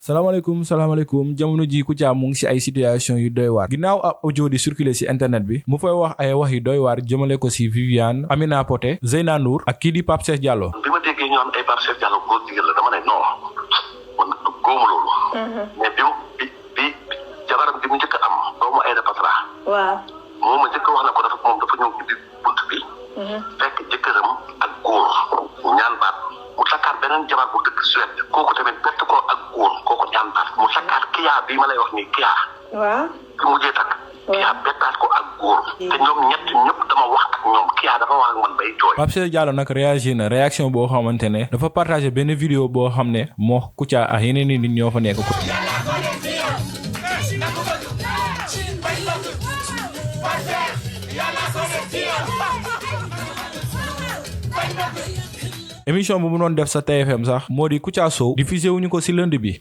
salaamaaleykum jamono ji Kouthia mu ngi si ay situation yu doy waar ginnaaw ab audio di circuler si internet bi mu fay wax ay wax yu doy waar jëmale ko si Viviane Amina Poté Zeyna Ndour ak kii di Pape Cheikh Diallo. bi ma déggee ñu am ay Pape Cheikh Diallo góor jigéen la dama ne non man góomu loolu. mais bi jabaram bi mu njëkk a am doomu Aïda Patra. waaw moom ma njëkk a wax na ko moom dafa ñëw ci bunt bi. fekk jëkkëram ak góor ñaan baat mu takkaat beneen jabar bu dëkk Suède kooku tamit bett ko ak góor kooku ñaan baat mu takkaat Kia bii ma lay wax nii Kia. waaw bi mujjee takk. Kia bettaat ko ak góor. te ñoom ñëpp dama wax ak ñoom Kia dafa wax ak man bay jooy. Pape Cheikh Diallo nag réagir na réaction boo xamante ne dafa partagé benn vidéo boo xam ne moo Kouthia ak yeneen i nit ñoo fa nekk ko. émission bu mu doon def sa TFM sax moo di Kouthia Show diffusé wuñu ko si lundi bi